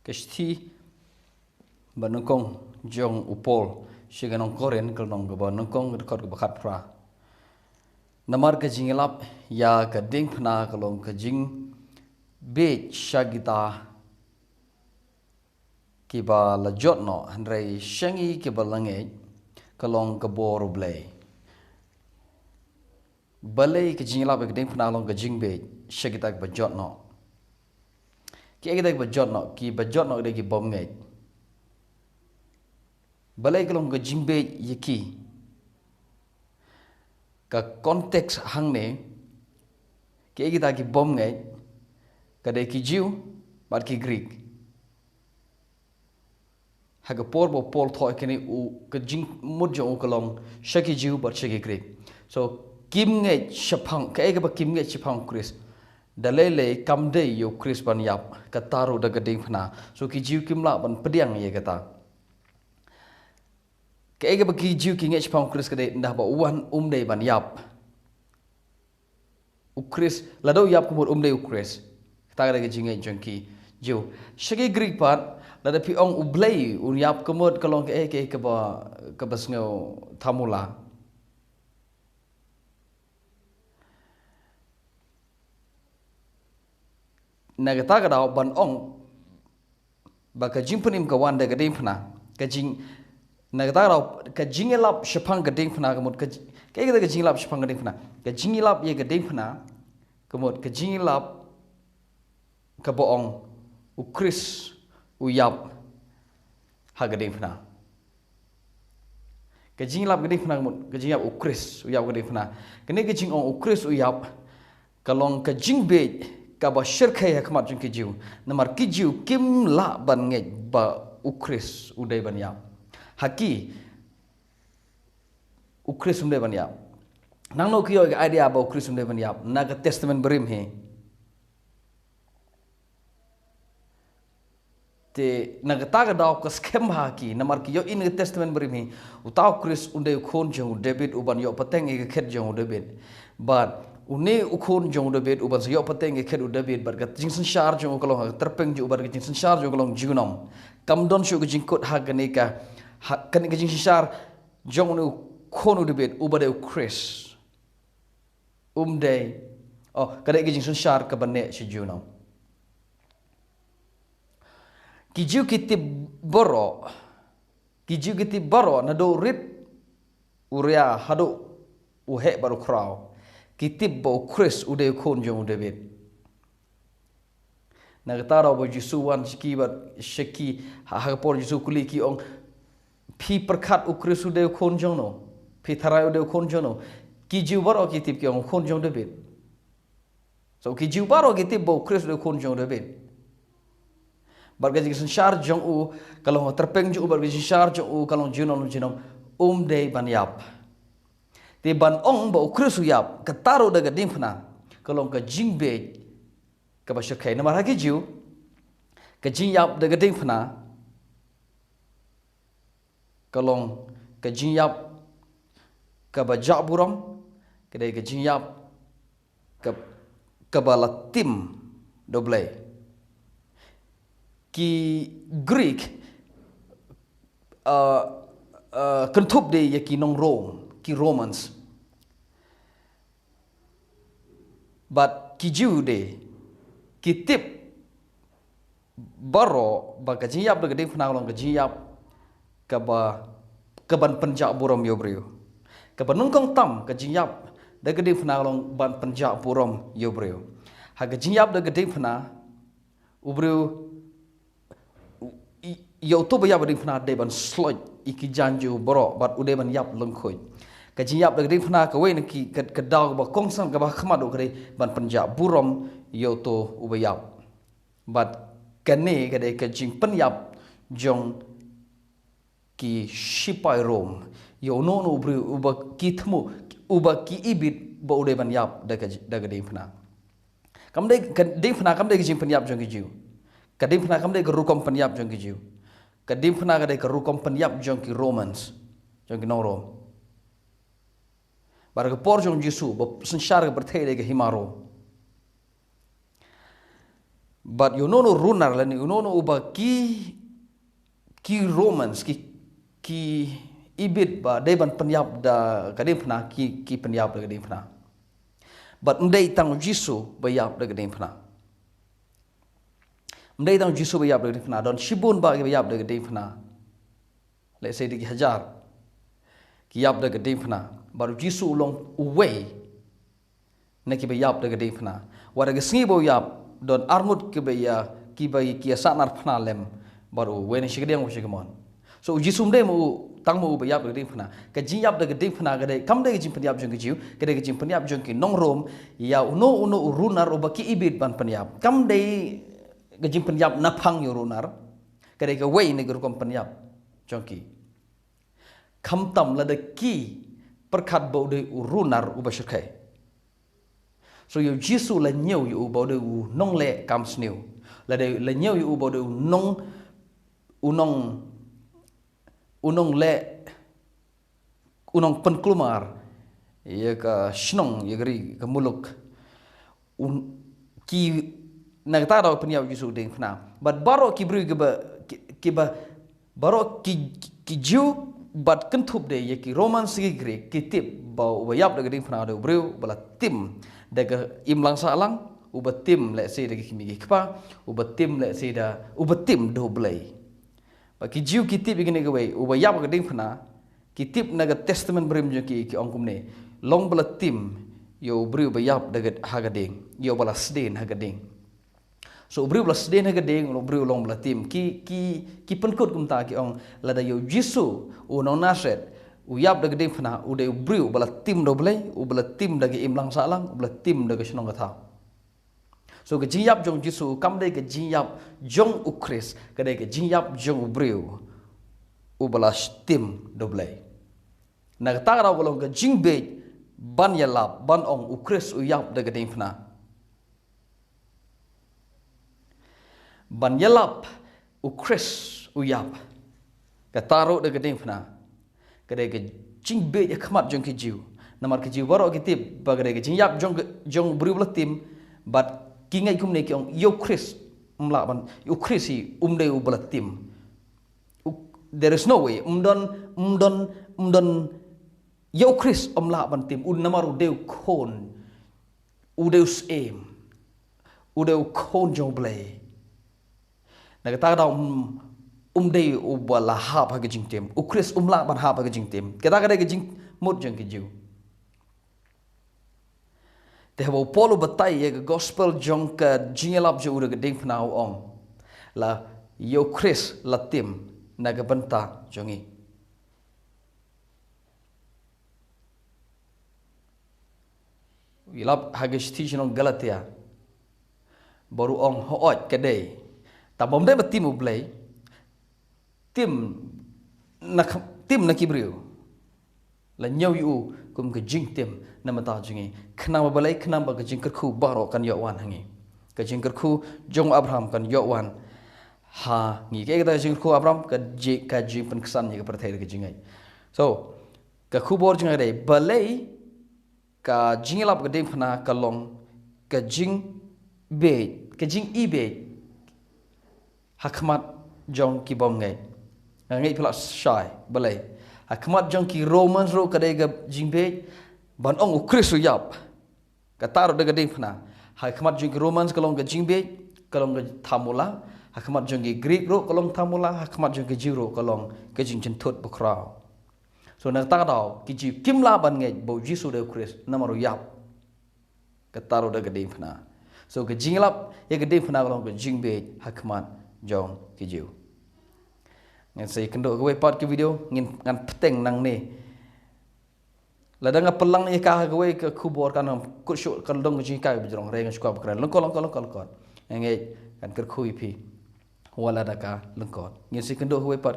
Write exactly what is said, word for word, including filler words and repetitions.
Ka shithi ba nyngkong jong u Paul sha ki nong Korinth, ka lynnong kaba nyngkong, ka dkhot kaba khatphra. Namar ka jingïalap ïa ka diengphna ka long ka jingbieit sha kita kiba la jot noh, hynrei sha ngi kiba la ngeit ka long ka bor U Blei. Balei ka jingïalap ïa ka diengphna long ka jingbieit sha kita kiba jot noh? Kiei kita kiba jot noh? Kiba jot noh ki dei ki bym ngeit. Balei ka long ka jingbieit ïa ki? Ka context hangne, kiei kita ki bym ngeit? Ka dei ki Jiw bad ki Grik. Ha ka por ba u Paul thoh ïa kine, u, ka jingmut jong u ka long sha ki Jiw bad sha ki Grik. So, kim ngeit shaphang, kaei kaba kim ngeit shaphang u Khrist. Da lei lei kam dei ïa u Khrist ban ïap, kata ruh da ka diengphna. So, ki Jiw kim lah ban pdiang ïa kata. Kaei kaba ki Jiw ki ngeit shaphang u Khrist ka dei, ynda haba u wan um dei ban ïap. U Khrist, lada u ïap ka mut um dei u Khrist. Kata ka dei ka jingngeit jong ki Jiw. Sha ki Grik pat, lada phi ong U Blei un ïap ka mut ka long kaei kaei kaba, kaba sngew thamula. Na kata ka daw ban ong ba ka jingpynim ka wan da ka diengphna, ka jing, na kata ka daw, ka jingïalap shaphang ka diengphna ka mut, ka ji-, kaei kata ka jingïalap shaphang ka diengphna? Ka jingïalap ïa ka diengphna ka mut, ka jingïalap kaba ong u Khrist u ïap ha ka diengphna. Ka jingïalap ka diengphna ka mut, ka jingïap u Khrist u ïap ka diengphna. Kane ka jingong u Khrist u ïap, ka long ka jingbieit kaba shyrkhei ha khmat jong ki Jiw. Namar ki Jiw kim lah ban ngeit ba u Khrist u dei ban ïap. Ha ki, u Khrist um dei ban ïap. Nangno ki ïoh ka idea ba u Khrist um dei ban ïap? Na ka Testament Barim hi. Te na kata ka daw ka skhem ha ki, namar ki ïohi na ka Testament Barim hi, uta u Khrist un dei u khun jong u David, uban ïoh pateng ïa ka khet jong u David. Bad une u khun jong u David, uban sa ïoh pateng ïa ka khet u David, bad ka jingsynshar jong u ka long ha ka tyrpeng jong u, bad ka jingsynshar jong u ka long junom. Kam don shuh ka jingkut ha kane ka, ha kane ka jingsynshar jong une u khun u David, uba dei u Khrist. Um dei, oh, ka dei ka jingsynshar kaba neh sha junom. Ki Jiw ki tip baroh, ki Jiw ki tip baroh, naduh u rit u ria haduh u heh bad u khraw, ki tip ba u Khrist u dei u khun jong u David. Na kata ka daw ba u Jisu wan sha ki bad sha ki, ha, ha ka por u Jisu kylli ki, ong, phi pyrkhat u Khrist u dei u khun jong no? Phi tharai u dei u khun jong no? Ki Jiw baroh ki tip, ki ong u khun jong u David. So ki Jiw baroh ki tip ba u Khrist u dei u khun jong u David. Bad ka jingsynshar jong u ka long ha tyrpeng jong u, bad ka jingsynshar jong u ka long junom junom, um dei ban ïap. Te ban ong ba u Khrist u ïap, kata ruh da ka diengphna, ka long ka jingbieit kaba shyrkhei. Namar ha ki Jiw, ka jingïap da ka diengphna ka long ka jingïap kaba jah burom, ka dei ka jingïap ka, kaba la tim da U Blei. Ki Grik, uh, uh, kynthup de ïa ki nong Rom, ki Romans. Bad ki Jiw de, ki tip baroh ba ka jingïap da ka diengphna ka long ka jingïap kaba, kaban pynjah burom ïa u briew. Kaba nyngkong tam ka jingïap da ka diengphna ka long ban pynjah burom ïa u briew. Ha ka jingïap da ka diengphna, u briew, u, i, ïa uto ba ïap da ka diengphna dei ban sloit ïa ki jaiñ jong u baroh, bad u dei ban ïap lyngkhuid. Ka jingïap da ka diengphna kawei na ki, ka, ka daw kaba kongsan kaba ha khmat u ka dei ban pynjah burom ïa uto uba ïap. Bad kane ka dei ka jingpynïap jong ki shipai Rom ïa uno uno u briew uba ki thmu, uba ki ibit ba u dei ban ïap da ka, da ka diengphna. Kam dei ka diengphna, kam dei ka jingpynïap jong ki Jiw. Ka diengphna kam dei ka rukom pynïap jong ki Jiw. Ka diengphna ka dei ka rukom pynïap jong ki Romans, jong ki nong Rom. Bad ha ka por jong u Jisu, ba synshar ka pyrthei dei ka hima Rom. Bad ïa uno uno u runar lane uno uno uba ki, ki Romans, ki, ki ibit ba dei ban pynïap da ka diengphna, ki, ki pynïap da ka diengphna. Bad ym dei tang u Jisu ba ïap da ka diengphna. Ym dei tang u Jisu ba ïap da ka diengphna. Don shibun ba ki ba ïap da ka diengphna. Lehse da ki hajar ki ïap da ka diengphna. Bad u Jisu u long uwei na ki ba ïap da ka diengphna. Wat da ka sngi ba u ïap, don arngut ki ba ïa, ki ba ki ïa sahnarphna lem bad u, uwei na shi kadiang uwei shi kamon. So u Jisu ym dei ma u tang ma u ba ïap da ka diengphna. Ka jingïap da ka diengphna ka dei, kam dei ka jingpynïap jong ki Jiw, ka dei ka jingpynïap jong ki nong Rom ïa uno uno u runar uba ki ibit ban pynïap. Kam dei ka jingpynïap naphang ïa u runar. Ka dei kawei na ki rukom pynïap jong ki. Khamtam lada ki pyrkhat ba u dei u runar uba shyrkhei. So ïa u Jisu la ñiew ïa u ba u dei u nongleh kam sniew. La dei, la ñiew ïa u ba u dei u nong, u nong, u nongleh, u nongpynkulmar ïa ka shnong, ïa ka ri, ka muluk. Un, ki, na kata ka daw pynïap u Jisu diengphna. Bad baroh ki briew ki ba, ki, ki ba, baroh ki, ki Jiw bad kynthup de ïa ki Roman, ki Greek, ki tip ba uba ïap da ka diengphna u dei u briew uba la tim da ka imlang sahlang, uba tim lehse da ki kmie ki kpa, uba tim lehse da, uba tim da U Blei. Ba ki Jiw ki tip ïa kane kawei, uba ïap ha ka diengphna, ki tip na ka Testament Barim jong ki, ki ong kumne, long ba la tim ïa u briew ba ïap da ka, ha ka dieng, ïa uba la sdien ha ka dieng. So u briew ba la sdien ha ka dieng, u briew long ba la tim. Ki, ki, ki pynkut kumta, ki ong lada ïa u Jisu u nong Nasareth u ïap da ka diengphna, u dei u briew uba la tim da U Blei, uba la tim da ka imlang sahlang, uba la tim da ka shnong ka thaw. So ka jingïap jong u Jisu kam dei ka jingïap jong u Khrist, ka dei ka jingïap jong u briew uba la tim da U Blei. Na kata ka daw ka long ka jingbieit ban ïalap, ban ong u Khrist u ïap da ka diengphna. Ban ïalap u Khrist u ïap, kata ruh da ka diengphna, ka dei ka jingbieit ha khmat jong ki Jiw. Namar ki Jiw baroh ki tip ba ka dei ka jingïap jong, jong u briew ba la tim. Bad ki ngeit kumne, ki ong ïa u Khrist ym lah ban, ïa u Khrist hi um dei uba la tim. U, there is no way, ym don, ym don, ym don, ïa u Khrist ym lah ban tim. U, namar u dei u Khun, u dei u Syiem, u dei u Khun jong U Blei. Na kata ka daw um, um dei uba la hap ha ka jingtim. U Khrist um lah ban hap ha ka jingtim. Kata ka dei ka jingmut jong ki Jiw. Te haba u Paul u batai ïa ka gospel jong ka jingïalap jong u da ka diengphna, u ong la ïa u Khrist la tim na ka bynta jong ngi. U ïalap ha ka shithi shnong Galatia, bad u ong, hooid ka dei, tang ba ym dei ba tim U Blei, tim na, tim na ki briew. La ñiew ïa u kum ka jingtim na ka bynta jong ngi. Khnang ba balei? Khnang ba ka jingkyrkhu baroh kan ïoh wan ha ngi. Ka jingkyrkhu jong u Abraham kan ïoh wan ha ngi. Kaei kata ka jingkyrkhu u Abraham? Ka ji-, ka jingpynksan ïa ka pyrthei da ka jingngeit. So ka khubor jong ngi ka dei, balei ka jingïalap ka diengphna ka long ka jingbieit, ka jingbieit ha khmat jong ki bym ngeit? Nga ngeit phi la shai, balei? Ha khmat jong ki Romans ruh ka dei ka jingbieit ban ong u Khrist u ïap, kata ruh da ka diengphna. Ha khmat jong ki Romans ka long ka jingbieit, ka long ka thamula. Ha khmat jong ki Greek ruh ka long thamula. Ha khmat jong ki Jiw ruh ka long ka jingjynthut bakhraw. So na kata ka daw ki Jiw kim lah ban ngeit ba u Jisu u dei u Khrist namar u ïap, kata ruh da ka diengphna. So ka jingïalap ïa ka diengphna ka long ka jingbieit ha khmat jong ki Jiw. Ngan sa ïakynduh ha kawei pat ka video, ngin, ngan bteng nangne. Lada nga pynlang ïa ka ha kawei ka khubor, kan kut shuh, kan long ka jinghikai ba jrong, hynrei ngan shu kwah ban kren lyngkot, lyngkot, lyngkot, lyngkot. Nga ngeit kan kyrkhu ïa phi wat la da ka lyngkot. Ngin sa ïakynduh ha kawei pat.